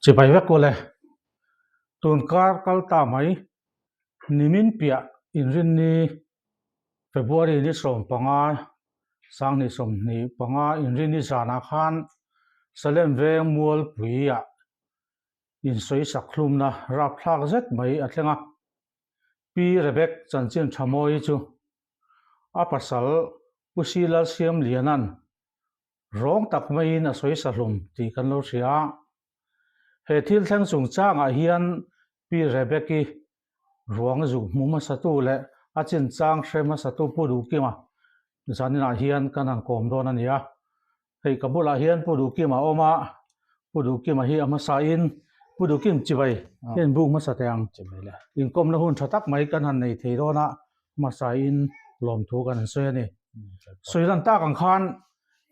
Chibai vek ule. Tun kar kal ta mai nimin piah inrinni February ni 15 2025 inrinni zanah khan Salem veng Mualpuiah insawisak hlumna rapthlak zet mai a thleng a. Pi Rebek chanchin tha mawi chu a pasal Pu Silal Siamliana'n rawng tak maiin a sawi sa hlum tih kan lo hria a. He thil thleng chungchangah hian Pi Rebeki ruang zuk hmu hmasatu leh a chinchang hre hmasatu Pu Duhkima zaninah hian kan han kawm dawn a ni a. Hei ka bulah hian Pu Duhkima a awm a, Pu Duhkima hi a hmasain Pu Duhkim chibai hian buk hmasa teh ang. Inkawmna hun tha tak mai kan han nei thei dawn a, hmasain lawmthu kan han sawi a ni. Sawi lan tak ang khan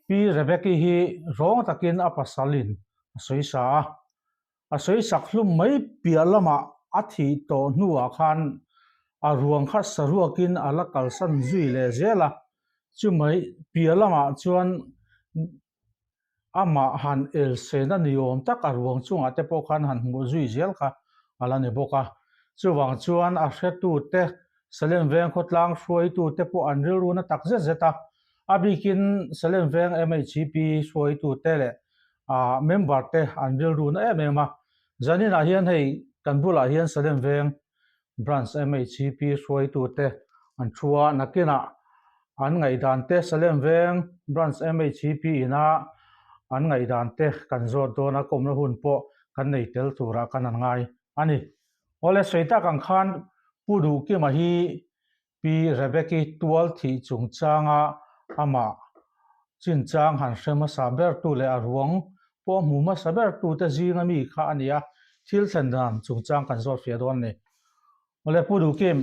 Pi Rebecca-i hi rawng takin a pasalin a sawi sa a, a sawi sak hlum mai piah lamah a thih tawh hnuah khan a ruang kha saruakin a la kalsan zui leh zel a, chumai piah lamah chuan Amah han elsena ni awm tak a ruang chungah te pawh khan han hmuh zui zel kha a la ni bawk a. Chuvang chuan a hretute, Salem Veng khawtlang hruaitute pawh an rilru na tak zet zet a. A bikin Salem Veng MHP hruaitute leh member te an rilru na em em a. Zaninah hian hei kan bulah hian Salem Veng Branch MHP hruaitute an thu a, nakinah an ngaihdan te Salem Veng Branch MHP ina an ngaihdan te kan zawt dawn a, kawmna hun pawh kan nei tel turah kan han ngai a ni. Awle sawi tak ang khan Pu Duhkima hi Pi Rebecca-i tual thih chungchanga amah chinchang han hre hmasa bertu leh a ruang pawh hmu hmasa bertute zinga mi kha a ni a, thil thlen dan chungchang kan zawt fiah dawn a ni. Awle Pu Duhkim,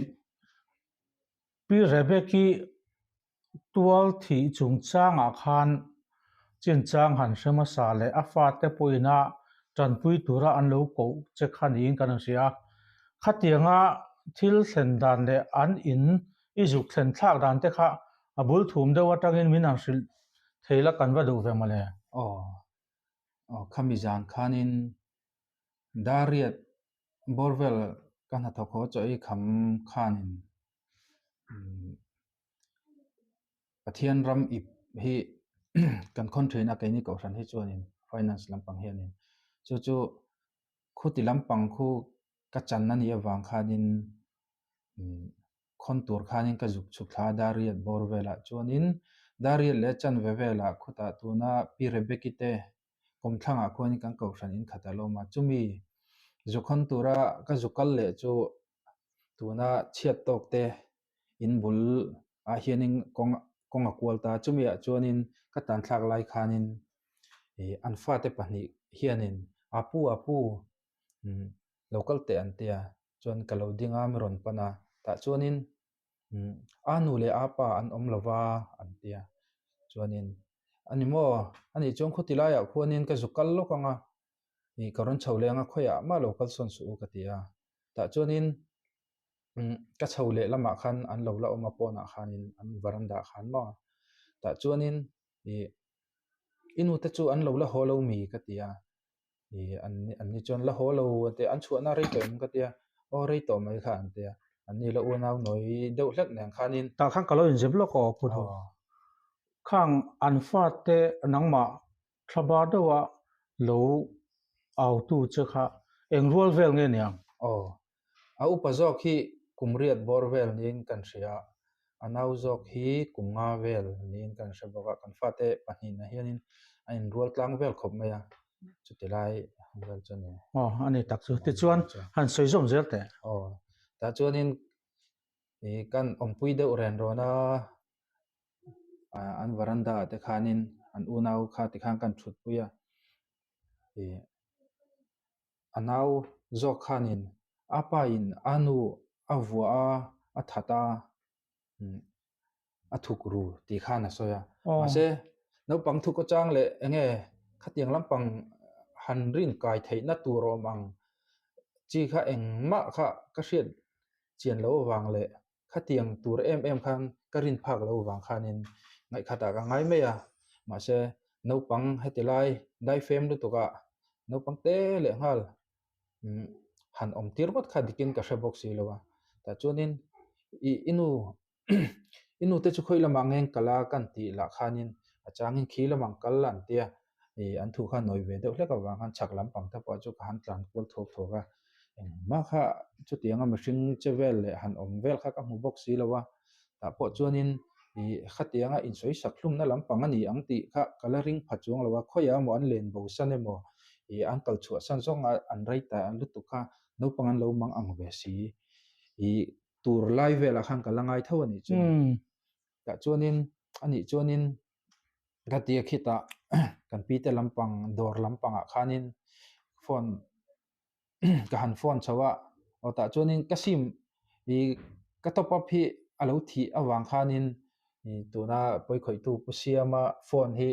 Pi Rebecca-i tual thih chungchangah khan chinchang han hre hmasa leh a fate pawhin a tanpui tura an lo koh che kha niin kan han hria a. Khatianga thil thlen dan leh an in i zuk thlen thlak dan te kha a bul thum deuh atangin min han hrilh thei la kan va duh ve mawle. Aw, aw khami zan khanin Dariat bawr vel ka hnathawk haw chaw ei kham khanin Pathian ram ip hi kan khawn thin a keini kohhran hi chuanin finance lampang hianin chu chu khuti lampang khu ka chan a nih avang khanin khawn tur khanin ka zuk chhuk thla a Dariat bawr velah chuanin Dariat leh chanve velah khutah tuna Pi Rebecca-i te kawmthlangah khuanin kan kohhran in khat a lawm a, chumi zu khawn tura ka zu kal leh chu tuna chhiat tawk te in bul ah hianin kawng kawng a kual ta, chumi ah chuanin ka tan thlak lai khanin ih an fate pahnih hianin a pu a pu umm lo kal teh an tia chuan ka lo ding a mi rawn pan a tah chuanin a nu leh a pa an awm lo va an ti a chuanin a ni maw a nih chuan khuti laiah khuanin ka zu kal lawk ang a ih ka rawn chho leh ang a khawiah mah lo kal sawn suh u ka ti a tah chuanin ka chho leh lamah khan an lo la awm a pawnah khanin an varanda ah khan maw tah chuanin ih i nu te chu an lo la haw lo mi ka ti a. Ih an an ni chuan la haw lo an ti a, an chhuahna rei tawh em ka tia, aw rei tawh mai kha an tia, an ni la unau nawi deuh hlek nen khanin. Tah khan ka lo inzep lawk aw Pu Duh. Khang an fate nangmah thla bar deuha lo autu che kha eng rual vel nge niang? Aw, A upa zawk hi kum riat bawr vel niin kan hria a, a nau zawk hi kum nga vel niin kan hre bawk a, kan fate pahnihna hianin a inrual tlang vel khawp mai a, chuti lai vel chu a ni. Aw, a ni tak chu. Tichuan, han sawi zawm zel teh. Aw, tah chuanin ih kan awmpui deuh ren rawn a, an varanda ah te khanin an unau kha tikhan kan thutpui a, ih. A nau zawk khanin a pa in a nu a vuah a, a that a, a thuk ru tih khan a sawi a. Mahse, naupang thuk atang leh eng nge khatiang lampang han rin kai theihna tur awm ang chi kha engmah kha ka hriat chian loh avang leh khatiang tur em em khan ka rin phak loh avang khanin ngaihkhatah ka ngai mai a. Mahse, naupang heti lai daifem lutukah. Naupang te leh nghal han awm tir ngawt kha dikin ka hre bawk si lo a. Tah chuanin i i nu i nu te chu khawi lamah ngeng kal a kan tih lah khanin a changin khi lamah kal an tia ih an thu kha nawi ve deuh hlek avang khan chhak lampang te pawh chu ka han tlan kual thuak thuak a. Engmah kha chutianga mihring che vel leh han awm vel kha ka hmu bawk si lo a. Tah pawh chuanin ih khatianga insawi sak hlumna lampang a ni ang tih kha ka la ring pha chuang lo a, khawiah emaw an len bo san emaw ih an kal chhuah san zawng a an rei ta lutuk kha naupang an lo mang ang ve si. Ih tur lai velah khan ka la ngai tho a nih chu. Tah chuanin a nih chuanin ka ti a khitah kan pi te lampang dawr lampangah khanin phone ka han phone chho a aw tah chuanin ka sim ih ka top up hi a lo thih avang khanin ih tuna pawikhawihtu pu siama phone hi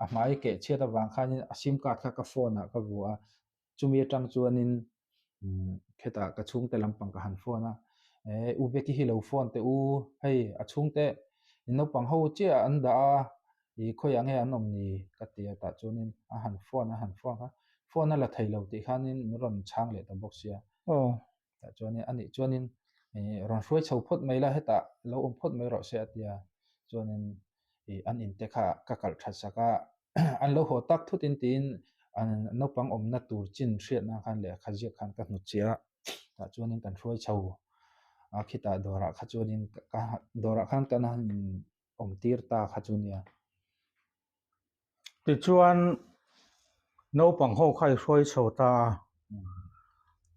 a hmai keh chhiat avang khanin a sim card kha ka phone ah ka vuah a chumi atang chuanin khetah ka chhungte lampang ka han phone a eh u Becky hi lo phone teh u hei a chhungte naupang ho chiah an dah a ih khawiah nge an awm ni ka ti a tah chuanin a han phone a han phone a phone a la thei lo tih khanin min rawn chhang leh ta bawk sia tah chuanin a nih chuanin ih rawn hruai chho phawt mai la hetah lo awm phawt mai rawh se a tia chuanin ih an in te kha ka kalh that sak a an lo haw tak thut in tiin an naupang awmna tur chin hriatna khan lehkha ziak khan ka hnut chiah a tah chuanin kan hruai chho a khitah dawrah kha chuanin ka dawrah khan kan han awm tir ta kha chu nia. Tichuan naupang ho kha i hruai chho ta a,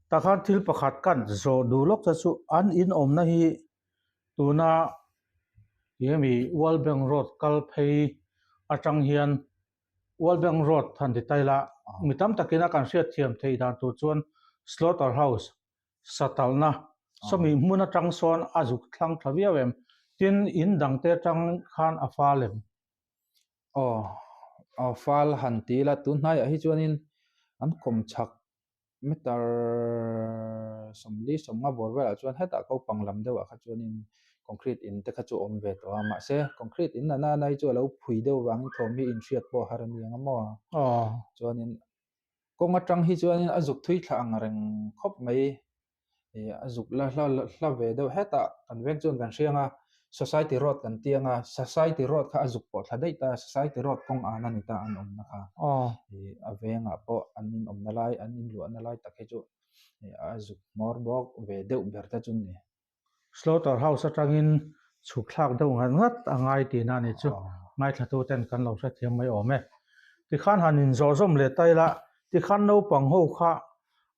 tah khan thil pakhat kan zawh duh lawk te chu an in awmna hi tuna eng emaw World Bank Road kal phei atang hian World Bank Road han ti ta ila mi tam takin a kan hriatthiam theih dan tur chuan Slaughter House satalna sawmi hmun atang sawn a zuk thlang tha viau em? Tin, in dangte atang khan a fal em? Aw, aw fal han ti ila tun hnaiah hi chuanin an kawm chhak meter 40 sawmnga bawr velah chuan hetah ko pang lam deuhah kha chuanin concrete in te kha chu a awm ve tawh a, mahse concrete in nana nai chu a lo phui deuh vangin thawm hi inhriat pawh a har a ni ang a maw? Chuanin Kawng atang hi chuanin a zuk thui thla ang reng khawp mai. Ih a zuk la hla hla ve deuh hetah kan veng chuan kan hriang a, Society Road kan ti ang a, Society Road kha a zuk pawh thla daih ta a, Society Road kawng an a ni ta an awmna kha. Ih a vengah pawh an inawmna lai an inluahna lai tak hi chu ih a zuk hmawr bawk ve deuh ber te chu a ni. Slaughter House atangin chhuk thlak deuh ngat ngat a ngai tihna a ni chu ngaithla ten kan lo hrethiam mai awm e. Tikhan han inzawh zawm leh ta ila, tikhan naupang ho kha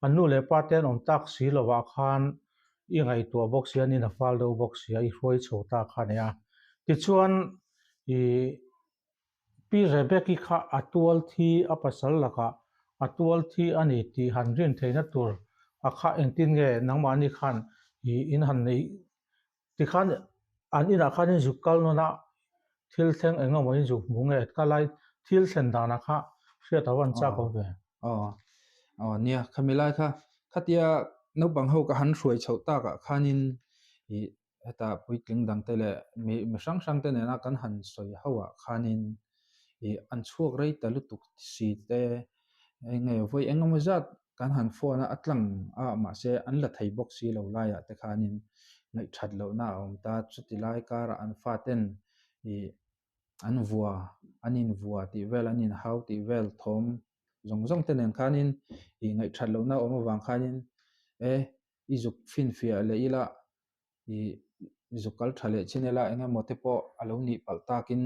an nu leh pa te an awm tak si lovah khan i ngaihtuah bawk si a, an in a fal deuh bawk si a, i hruai chho ta kha a ni a. Tichuan ih Pi Rebecca-i kha a tual thi a pasal lakah a tual thi a ni tih han rin theihna tur a kha engtin nge nangmahni khan i in han neih tikhan an inah khan in zuk kal nawn a thil thleng eng emaw in zuk hmu nge ka lai thil thlen danah kha hriat a van chak awm ve. Aw aw nia khami lai kha khatia naupang ho ka han hruai chhoh takah khanin ih Heta puitling dangte leh mi mi hrang hrangte nena kan han sawi ho ah khanin ih an chhuak rei ta lutuk si te eng nge vawi eng emaw zat kan han phone a a tlang a mahse an la thei bawk si lo laiah te khanin ngaihthat lohna a awm ta chuti lai karah an faten ih an vua an invua tih vel an inhau tih vel thawm zawng zawng te nen khanin ih ngaihthat lohna a awm avang khanin e i zuk finfiah leh ila ih zuk kal tha leh chin ila eng emaw te pawh a lo nih palh takin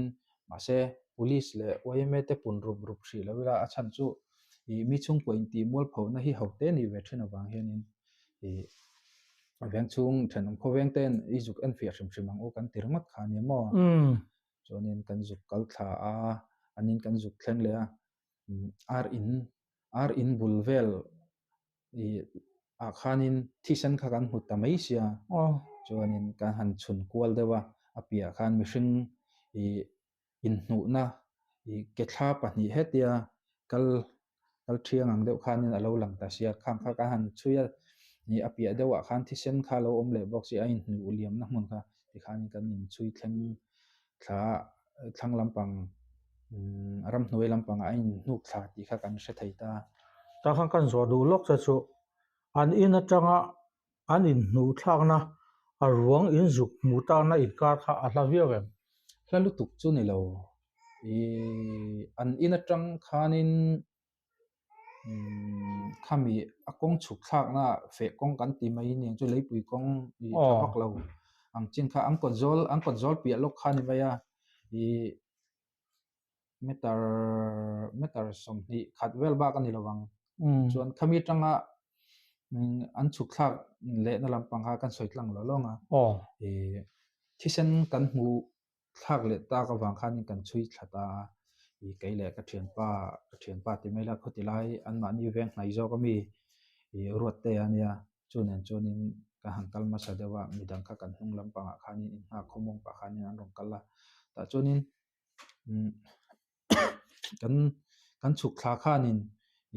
mahse police leh yma te pun rup rup hrih lo ila a chhan chu ih mi chhungkaw intih mualphona hi ho te nih ve thin avang hianin ih veng chhung thenawm khawveng ten i zuk enfiah hrim hrim ang u kan ti ringawt kha ania maw chuanin kan zuk kal thla a anin kan zuk thleng leh a ar in ar in bul vel ih ah khanin thisen kha kan hmu ta mai sia chuanin kan han chhun kual deuh a a piah khan mihring ih inhnuhna ih ke thla pahnih hetia kal kal thiang ang deuh khanin a lo lang ta sia khang kha kan han chhui a ih a piah deuhah khan thisen kha a lo awm leh bawk sia a inhnuh liamna hmun kha tikhanin kan inchhui thleng thla thlang lampang ramhnuai lampangah a inhnuk thla tih kha kan hre thei ta. Tah khan kan zawh duh lawk che chu an in atanga an inhnuh thlakna a ruang inzuk hmuh takna inkar kha a hla viau em? Hla lutuk chu ni lo. Ih an in atang khanin khami a kawng chhuk thlakna feh kawng kan ti mai aniang chu leipui kawng ih tha vak lo ang chin kha an kawt zawl an kawt zawl piah lawk kha a ni mai a ih meter meter 20 khat vel bak a ni lo ang chuan khami atanga an chhuk thlak lehna lampang kha kan sawi tlang lo lawng a ih thisen kan hmuh thlak leh tak avang khanin kan chhui thla ta a, ih kei leh ka thianpa ka thianpa ti mai la khawti lai anmahni veng hnai zawk ami ih ruat te a nia chu nen chuanin ka han kal hmasa deuh a midang kha kan hnung lampangah khanin innghak khawmawng pah khanin an rawn kal a tah chuanin umm kan kan chhuk thla khanin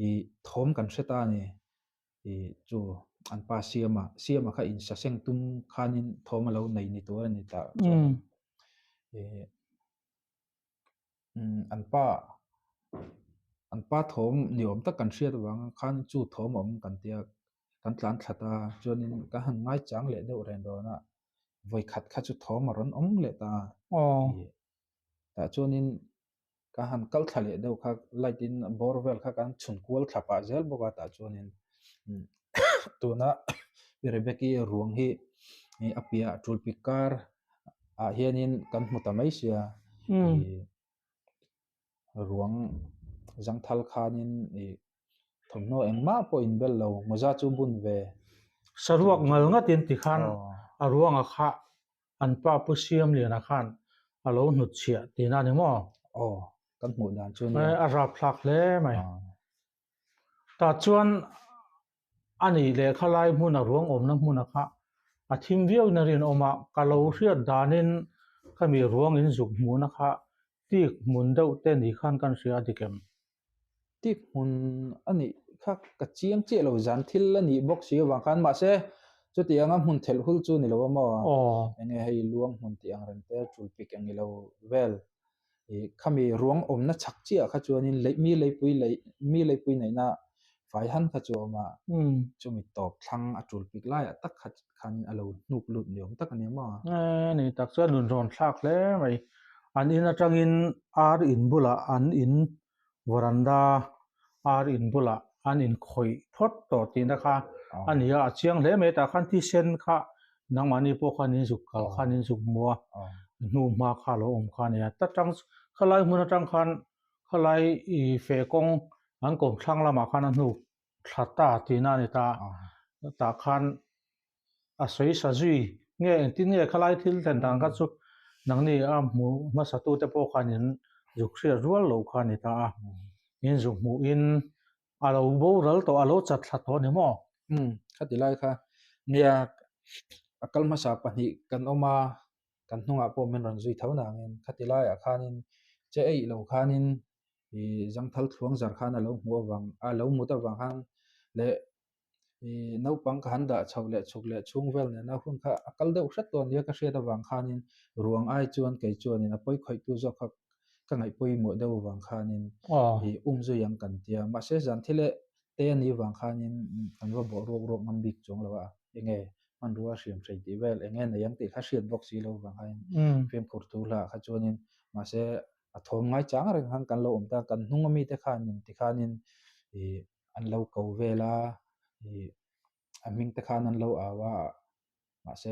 ih thawm kan hre ta a ni. Ih chu an pa Siama, Siama kha in saseng tum khanin thawm a lo nei ni tur a ni ta chuan ih an pa an pa thawm ni awm tak kan hriat avang khan chu thawm a awm kan tia kan tlan thla ta chuanin ka han ngaichang leh deuh ren rawn a vawikhat kha chu thawm a rawn awm leh ta ih tah chuanin Ka han kal thla leh deuh kha light in bawr vel kha kan chhun kual thla pah zel bawk a tah chuanin tuna Rebecca-i ruang hi a piah tul pik kar ah hianin kan hmu ta mai sia ih ruang zangthal khanin ih thawmhnaw engmah pawh inbel lo mawza chu bun ve. Saruak ngal ngatin tikhan a ruanga kha An pa Pu Siamliana khan a lo hnutchhiah tihna a ni maw? Aw, kan hmuh dan chu nia. A rapthlak hle mai. Tah chuan a nih leh khalai hmuna ruang awmna hmuna kha a thim viauin a rinawm a, ka lo hriat danin khami ruang inzuk hmuhna kha tik hmun deuh te ni khan kan hria a dik em? Tik hmun a nih kha ka chiang chiah lo zan thil a nih bawk si avang khan mahse chutiang a hmun thelh hul chu ni lo a maw enge hei luang hmun tih ang reng te tul pik eng ilo vel ih khami ruang awmna chhak chiah kha chuanin lei mi leipui lei mi leipui neihna fai han kha chu a awm a chumi tawp thlang a tul pik laiah tak kha khan a lo hnuk lut ni awm tak a ni maw? Ni tak chuan nun rawn thlak hle mai. An in atangin ar in bulah an in veranda ar in bulah an in khawih phawt tawh tihna kha a ni a, a chiang hle mai tah khan thisen kha nangmahni pawh khan in zuk kal khan in zuk hmu a, hnu hma kha a lo awm kha a ni a. Ta tang khalai hmun atang khan khalai ih feh kawng an kawmthlang lamah khan a hnu thla ta tihna a ni ta. Tah khan a sawi sa zui nge engtin nge khalai thil thlen dan kha chu nangni a hmu hmasa tute pawh khan in zuk hriat rual lo kha a ni ta a. In zuk hmuhin a lo boral tawh a lo chat thla tawh a ni maw? Umm khati lai kha nia a kal hmasa pahnih kan awm a kan hnungah pawh min rawn zui tho nangin khati laiah khanin che eih lo khanin ih zangthal thluang zar khan a lo hmuh avang a lo mut avang khan leh ih naupang ka han dah chho leh chhuk leh chhung vel nena hun kha a kal deuh hret tawh nia ka hriat avang khanin ruang ai chuan kei chuanin a pawi khawihtu zawk kha ka ngaih pawimawh deuh avang khanin ih um zui ang kan tia mahse zan thil leh te a nih avang khanin kan va bawh ruak ruak ngam bik chuang lo a enge hmanrua hriam hrei tih vel enge nei ang tih kha hriat bawk si lo avang khanin fimkhur thu hlah kha chuanin mahse a thawm ngai chang reng khan kan lo awm ta kan hnung ami te khanin tikhanin ih an lo ko vel a ih a hming te khan an lo au a mahse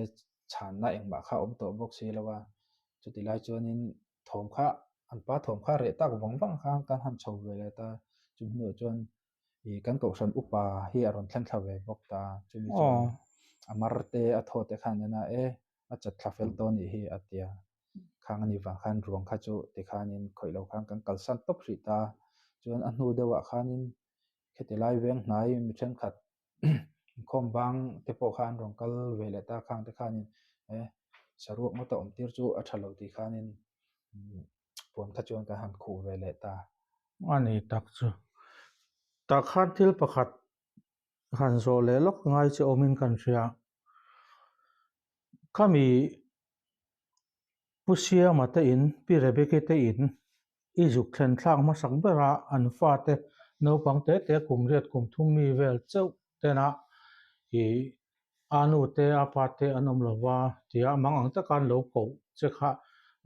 chhanna engmah kha a awm tawh bawk si lo a chuti lai chuanin thawm kha an pa thawm kha reh tak vang vang khan kan han chho ve leh ta chu hnuah chuan ih kan kohhran upa hi a rawn thleng thla ve bawk ta chumi chuan a mar te a thaw te khan en a e a chat thla fel tawh a nih hi a ti a. Khang a nih vang khan ruang kha chu tikhanin khawih lo khan kan kalsan tawp hrih ta. Chuan a hnu deuhah khanin kheti lai veng hnai mi thenkhat inkhawm bang te pawh kha an rawn kal ve leh ta khang te khanin e saruak ngawt a awm tir chu a tha lo tih khanin puan kha chuan kan han khuh ve leh ta. A ni tak chu. Tah khan thil pakhat han zawh leh lawk ngai che awmin kan hria. Khami Pu Siama te in, Pi Rebeki te in i zuk thlen thlak hmasak bera an fate Naupang te te kum riat kum thum mi vel chauh tena ih a nu te a pa te an awm lova tia mang ang taka an lo koh che kha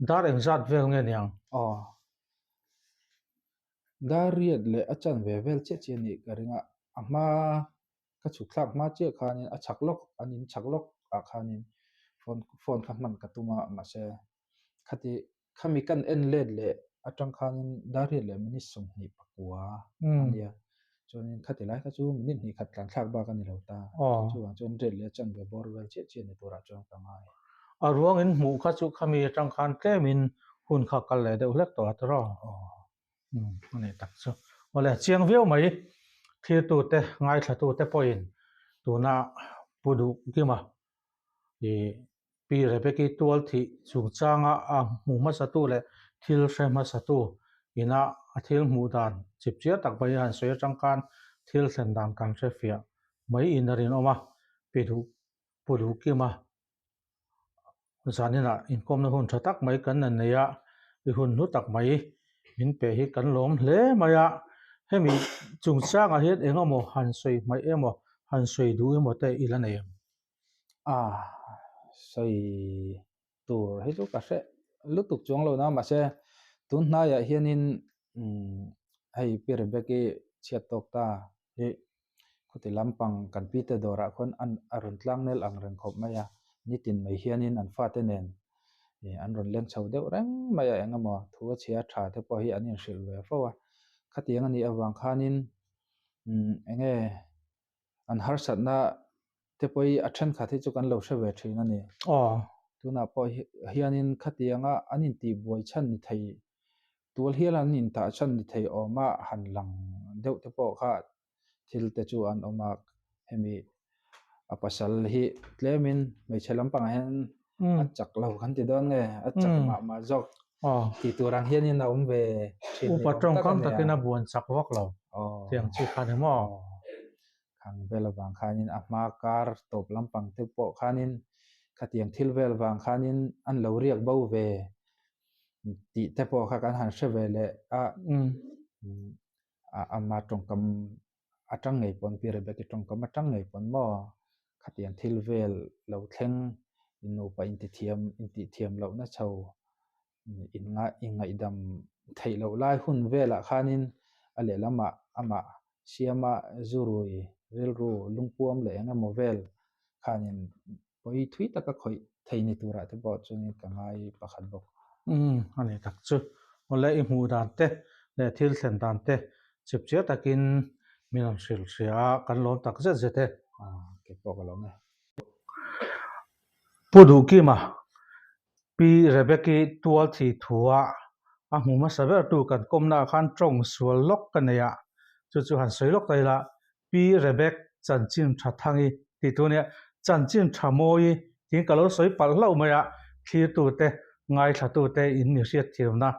dar engzat vel nge niang? Aw. Dar riat leh a chan ve vel chiah chiah nih ka ring a, a hma ka chhuk thlak hma chiah khanin a chhak lawk an in chhak lawk ah khanin phone phone kha hman ka tum a mahse khati khami kan en let leh atang khanin dar riat leh minute 24 a nia chuanin khati lai kha chu minute hnih khat tlan thlak bak a ni lo ta chuvang chuan riat leh a chanve bawr vel chiah chiah ni turah chuan ka ngai. A ruang in hmuh kha chu khami atang khan tlemin hun kha kal leh deuh hlek tawh a tawrh aw. A nih tak chu. Awle, chiang viau mai thirtute, ngaithlatute pawhin tuna Pu Duhkima ih Pi Rebeki tual thih chungchanga a hmu hmasatu leh thil hre hmasatu ina a thil hmuh dan chipchiar tak mai a han sawi atang khan thil thlen dan kan hre fiah mai in a rinawm a, Pi Duh Pu Duhkima Zaninah inkawmna hun tha tak mai kan la nei a, i hun hlu tak mai min pe hi kan lawm hle mai a. Hemi chungchangah hian eng emaw han sawi hmaih emaw, han sawi duh emaw te i la nei em? A, sawi tur hi chu ka hre lutuk chuang lo na, mahse tun hnaiah hianin hei Pi Rebecca-i chhiat tawk ta hi Khuti lampang kan pite dawrah khawn an a rawn tlang nel ang reng khawp mai a, nitin mai hianin an fate nen an rawn leng chho deuh reng mai a, eng emaw thu a chhia tha te pawh hi an inhrilh ve fo a, khatiang a nih avang khanin eng nge an harsatna te pawh hi a thenkhat hi chu kan lo hre ve thin a ni. Tunah pawh hianin khatianga an intihbuai chhan ni thei Tual hial an intah chhan ni thei awma han lang deuh te pawh kha thil te chu an awm a, hemi a pasal hi tlemin hmeichhe lampangah hian a chak lo kan ti dawn nge a chak mah mah zawk tih tur ang hianin a awm ve thin ni awm tak a nia. Upa tawngkam takin a buan chak vak lo tiang chi kha ni maw? Khang vel avang khanin a hma kar tawp lampang te pawh khanin khatiang thil vel vang khanin an lo riak bo ve tih te pawh kha kan han hre ve leh a ama tawngkam atang ngei pawn Pi Rebecca tawngkam atang ngei pawn maw khatiang thil vel lo thleng nupa intithiam intihthiam lohna chho inngaihdam theih loh lai hun velah khanin a lehlamah amah siama zurui rilru lungpuam leh eng emaw vel khanin Pawi thui taka khawih thei ni turah te pawh chuan ka ngai pakhat bawk. Umm, a ni tak chu. Awle i hmuh dan te leh thil thlen dan te chipchiar takin min rawn hrilh hria a, kan lawm tak zet zet e. Ah, kei pawh ka lawm e. Pu Duhkima, Pi Rebecca-i tual thi thua a hmu hmasa bertu kan kawmnaah khan tawng sual lawk ka nei a, chu chu han sawi lawk ta ila, Pi Rebek chanchin tha thangi tih tur nia, chanchin tha mawi tiin ka lo sawi palh hlauh mai a, thlirtute, ngaithlatute in mi hriatthiamna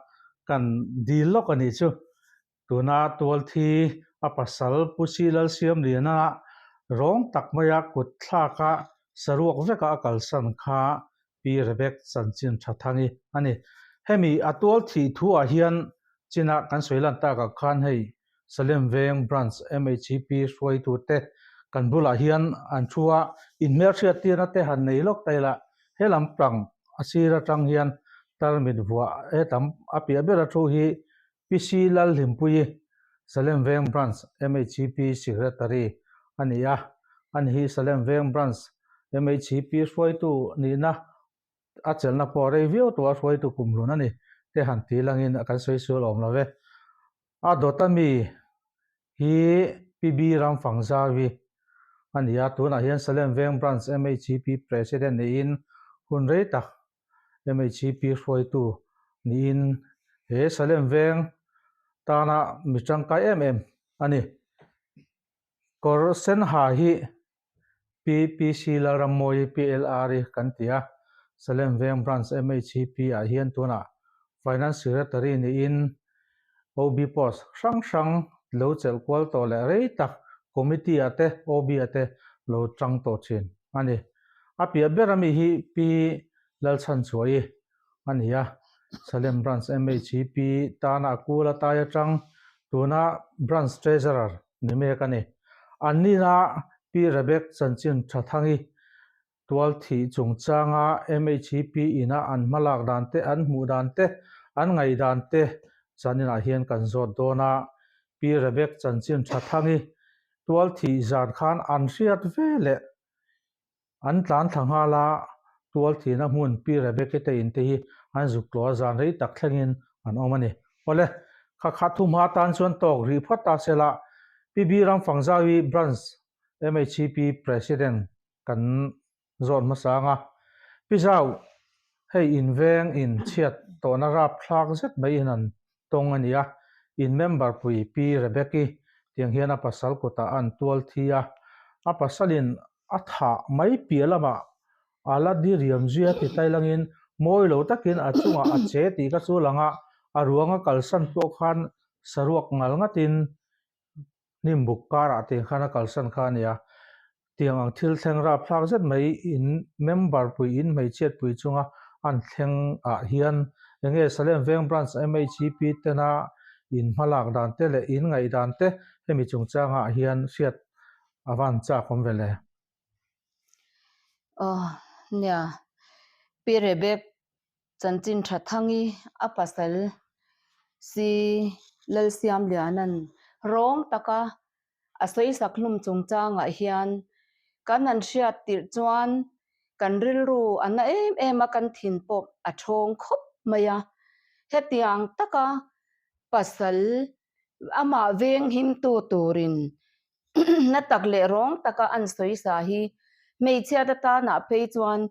kan dil lawk a nih chu. Tuna tualthi a pasal Pu Si Lalsiamliana rawng tak maia kut thlaka saruak veka a kalsan kha Pi Rebek chanchin tha thangi a ni. Hemi a tualthih thuah hian china kan sawi lan takah khan hei Salem Veng Branch MHEP hruaitute kan bulah hian an thu a, inhmelhriat tirna te han nei lawk ta ila, he lampang a sir atang hian tarmit vuah hetam a piah bera thu hi PC Lalhlimpuii, Salem Veng Branch MHEP Secretary a ni a, ani hi Salem Veng Branch MHEP hruaitu nihna a chelhna pawh rei viau tawh a hruaitu kumhlun a ni te han ti langin kan sawi sual awm lo ve. A dawt ami hi PB Ramfangzavi a ni a, tunah hian Salem Veng Branch MHEP President niin hun rei tak MHEP hruaitu niin he Salem Veng tana mi tangkai em em a ni. Kawr sen ha hi PPC Lalrammawi PLR i kan ti a, Salem Veng Branch MHEP ah hian tunah Finance Secretary niin OB post hrang hrang lo chelh kual tawh leh rei tak Committee ah te OB ah te lo tang tawh thin a ni. A piah ber ami hi Pi Lalchhanchhuahi a ni a, Salem Branch MHEP tana a kul a tai atang. Tuna Branch Treasurer ni mek a ni. Annina Pi Rebek chanchin tha thangi tual thih chungchanga MHEP ina an hmalak dan te, an hmuh dan te, an ngaih dan te chaninah hian kan zawt dawn a. Pi Rebek chanchin tha thangi tual thih zan khan an hriat ve leh An tlan thla nghal a, tual thihna hmun Pi Rebecca te in te hi an zuk tlawh a zan rei tak thlengin an awm a ni. Awle, kha kha thu hma tan chuan tawk rih phawt ta se la, Pi B Ramfangzaui Branch MHCP President kan zawt hmasa ang a. Pi Zau, hei in veng in chhiat tawhna rapthlak zet mai in an tawng a ni a, in member pui Pi Rebecca tiang hian a pasal kutah an tual thi a, a pasalin a thah mai piah lamah a la di riam zui a ti tailangin mawi lo takin a chungah a che tih ka chu lang a, a ruanga kalsan pawh khan saruak ngal ngatin hnimbuk karah tiang khan a kalsan kha a ni a. Tiang ang thil thleng rapthlak zet mai in member pui in hmeichhiat pui chunga an thleng ah hian enge Salem Veng Branch MHEP tena in hmalak dan te leh in ngaihdan te hemi chungchangah hian hriat A van chak awm ve le. Aw nia, Pi Rebek chanchin tha thangi a pasal si Lalsiamliana'n rawng taka a sawisak hlum chungchangah hian kan han hriat tirh chuan kan rilru a na em em a, kan thin pawh a thawng khawp mai a. Hetiang taka pasal Amah veng himtu turin na tak leh rawng taka an sawi sa hi hmeichhiat atanah phei chuan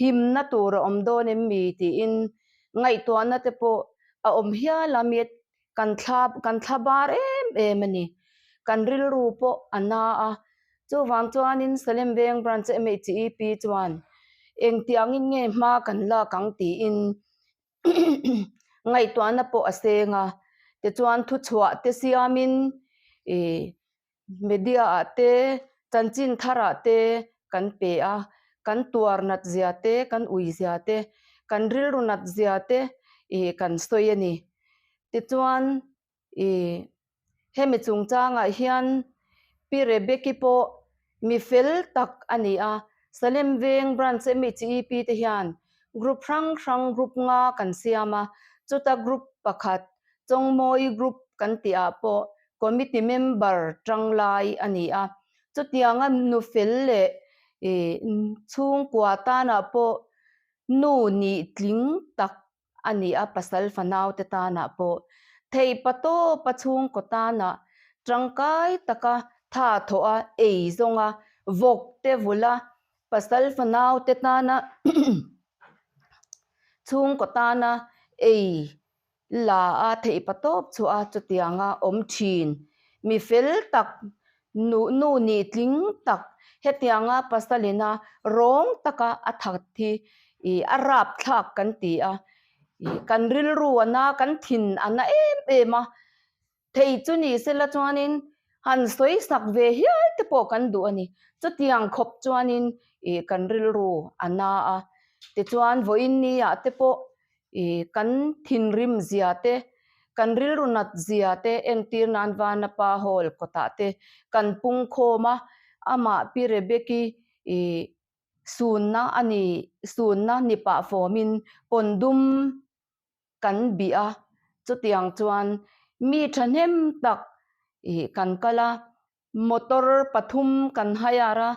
himna tur a awm dawn em mi tiin ngaihtuahna te pawh a awm hial a, mi kan thla kan thla bar em em a ni. Kan rilru pawh a na a, chuvang chuanin Salem Veng Branch MHEP chuan engtiangin nge hma kan lak ang tiin ngaihtuahna pawh a seng a, tichuan thuchhuah te siamin ih media ah te chanchin tharah te kan pe a, kan tuar nat zia te, kan ui zia te, kan rilru nat zia te ih kan sawi a ni. Tichuan I hemi chungchangah hian Pi Rebecca pawh mi fel tak a ni a, Salem Veng Branch MHEP te hian group hrang hrang group nga kan siam a, chuta group pakhat Chawngmawi group kan tih ah pawh committee member tang lai a ni a, chutianga nu fel leh chhungkua tanah pawh nu nih tling tak a ni a, pasal fanaute tanah pawh theihpa tawpa chhungkaw tanah tangkai taka tha thawh a, ei zawnga vawk te vulh a, pasal fanaute tana chhungkaw tana ei la a, theihpa tawp chhuah a chutianga awm thin. Mi fel tak, nu nu nih tling tak hetianga pasalina rawng taka a that hi ih a rapthlak kan ti a, ih kan rilru a na, kan thin a na em em a, thei chu ni sela chuanin han sawi sak ve hial te pawh kan duh a ni. Chutiang khawp chuanin ih kan rilru a na a, tichuan vawiin ni ah te pawh ih kan thinrim zia te, kan rilru nat zia te entir nan Vanapa Hall kawtah te kan pungkhawm a, amah Pi Rebecca-i ih Sunna a ni, sunna ni pah fawmin pawn dum kan bih a, chutiang chuan mi thahnem tak ih kan kal a, motor pathum kan hire a,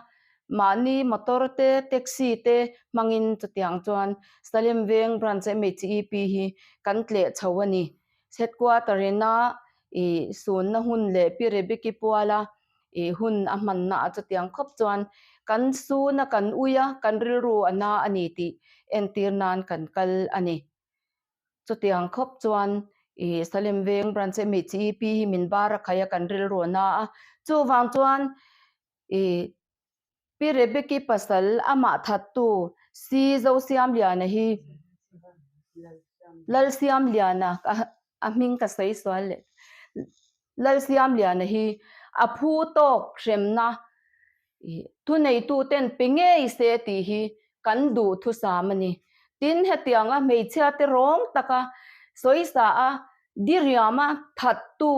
mahni motor te taxi te hmangin chutiang chuan Salem Veng Branch MHEP hi kan tleh chho a ni. Headquarter ina ih sunna hun leh Pi Rebecca Puala ih hun a hmanna a chutiang khawp chuan kan sun a kan ui a, kan rilru a na a ni tih entir nan kan kal a ni. Chutiang khawp chuan ih Salem Veng Branch MHEP hi min bar a khai a kan rilru a na a, chuvang chuan ih Pi Rebecca pasal amah thattu Si Zosiamliana hi Lalsiamliana a hming ka sawi sual leh Lalsiamliana hi a phu tawk hremna thuneituten pe ngei se tih hi kan duh thusam a ni. Tin, hetianga hmeichhia te rawng taka sawisa a diriama thattu.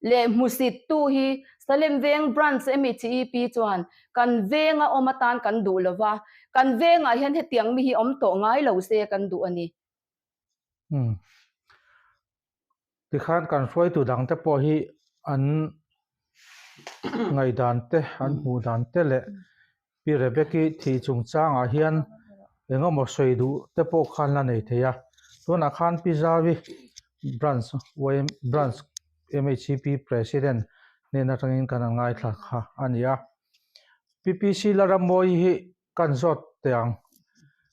leh hmusittu hi Salem Veng Branch MHEP chuan kan venga awm atan kan duh lo va, kan vengah hian hetiang mi hi awm tawh ngai lo se kan duh a ni. Umm. Tikhan kan hruaitu dangte pawh hi an ngaihdan te, an hmuh dan te leh Pi Rebecca-i thih chungchangah hian eng emaw sawi duh te pawh khan la nei thei a. Tunah khan Pi Zavi Branch Branch MHCP President hnen atangin kan han ngaithla kha a ni a. PPC Larammawii hi kan zawt teh ang.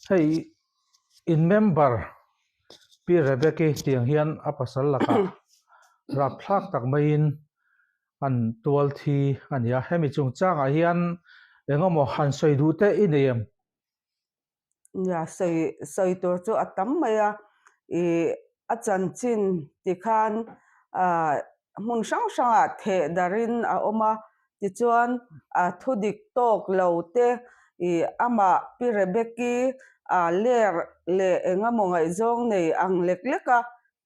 Hei in member Pi Rebecca-i tiang hian a pasal lakah rapthlak tak maiin an tual thi a ni a. Hemi chungchangah hian eng emaw han sawi duh te i nei em? Nia, sawi sawi tur chu a tam mai a. Ih a chanchin tikhan ah hmun hrang hrangah theh darin a awm a. Tichuan a thu dik tawk lo te ih amah Pi Rebecca-i ah ler leh eng emaw ngaihzawng nei ang lek lek a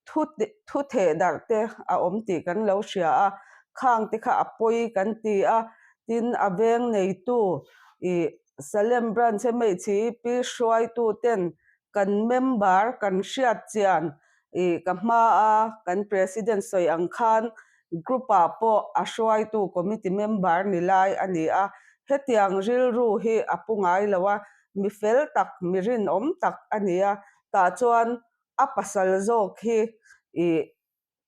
thu thu theh darh te a awm tih kan lo hria a, khang te kha a pawi kan ti a, tin a veng neitu ih Salem Branch MHEP hruaitu ten kan member kan hriat chian ih ka hma a kan President sawi ang khan group ah pawh a hruaitu committee member ni lai a ni a, hetiang rilru hi a pu ngai lo a, mi fel tak mi rinawm tak a ni a, tah chuan a pasal zawk hi ih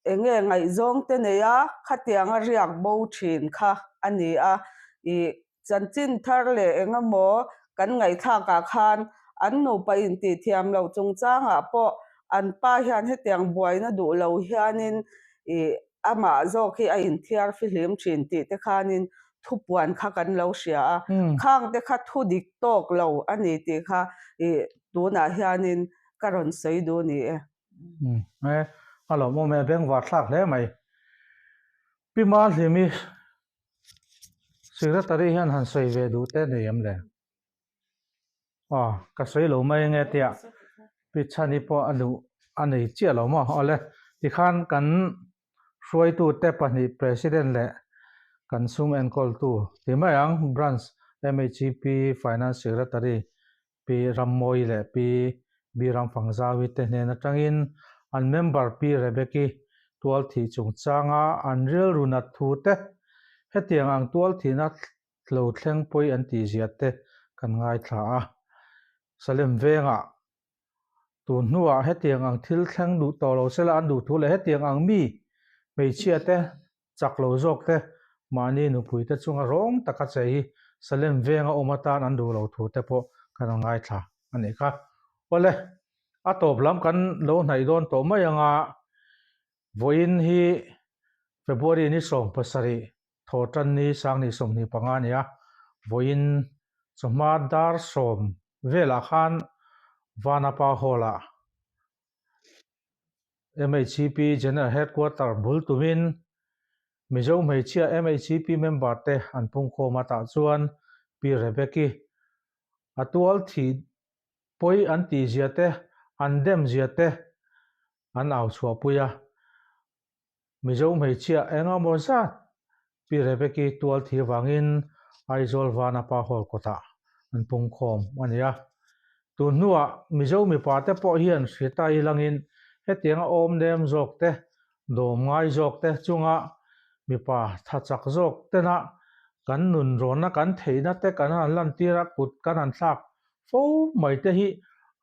enge ngaihzawng te nei a, khatianga riak bo thin kha a ni a, ih chanchin thar leh eng emaw kan ngaihthlak ah khan an nupa intih thiam loh chungchangah pawh an pa hian hetiang buaina duh lo hianin ih amah zawk hi a inthiar fihlim thin tih te khanin thupuan kha kan lo hria a, khang te kha thu dik tawk lo a ni tih kha ih tunah hianin ka rawn sawi duh ni e. E, a lawmawm e, bengvar thlak hle mai. Pi Mahlimi Secretary hian han sawi ve duh te nei em le? Aw, ka sawi lo mai ange tia Pi Chhani pawh a duh a nei chiah lo maw? Awle, tikhan kan hruaitute pahnih President leh kan sum enkawltu ti mai ang Branch MHEP Finance Secretary Pi Rammawi leh Pi Biram Fangzawi te hnen atangin an member Pi Rebecca tualthih chungchanga an rilru nat thu te, hetiang ang tualthihna lo thleng pawi an tihzia te kan ngaithla a. Salem vengah tun hnuah hetiang ang thil thleng duh tawh lo sela an duh thu leh hetiang ang mi hmeichhia te chak lo zawk te mahni nupui te chunga rawng taka che hi Salem venga awm atan an duh lo thu te pawh kan rawn ngaithla a nih kha. Awle, a tawp lam kan lo hnaih dawn tawh mai anga vawiin hi February ni 17 Thawhtan ni Sangni 25 a ni a, vawiin chawhma dar sawm velah khan Vanapa Hall-ah MHCP General Headquarter bul tumin Mizo hmeichhia MHCP member te an pungkhawm a tah chuan Pi Rebecca-i a tual thih pawi an tih zia te, an dem zia te an au chhuahpui a. Mizo hmeichhia eng emaw zat Pi Rebecca-i tual thih vangin Aizawl Vanapa Hall kawtah an pungkhawm a ni a. Tun hnuah Mizo mipa te pawh hian hrita i langin hetianga awm nem zawk te, dawm ngai zawk te chunga mipa tha chak zawk tena kan nun rawnna kan theihna te kan han lantir a, kut kan han thlak fo mai te hi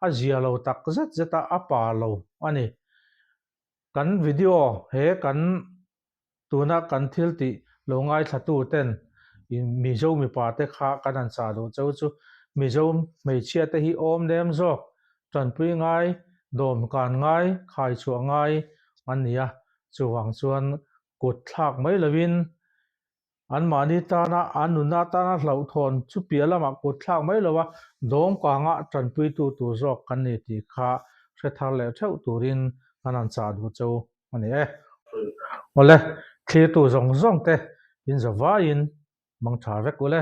a zia lo tak zet zet a, a pa lo a ni. Kan video he kan tuna kan thil tih lo ngaithlatu ten Mizo mipa te kha kan han chah duh cheu chu Mizo hmeichhia te hi awm nem zawk, tanpui ngai, dawm kan ngai, khai chhuah ngai an ni a, chuvang chuan kut thlak mai lovin Anmahni tana an nunna atana hlauhthawn chu piah lamah kut thlak mai lo a, dawngkanga tanpuitu tur zawk kan ni tih kha hre thar leh theuh turin kan han chah duh cheu a ni e. Awle, thlirtu zawng zawng te in za vaiin mang tha vek ule.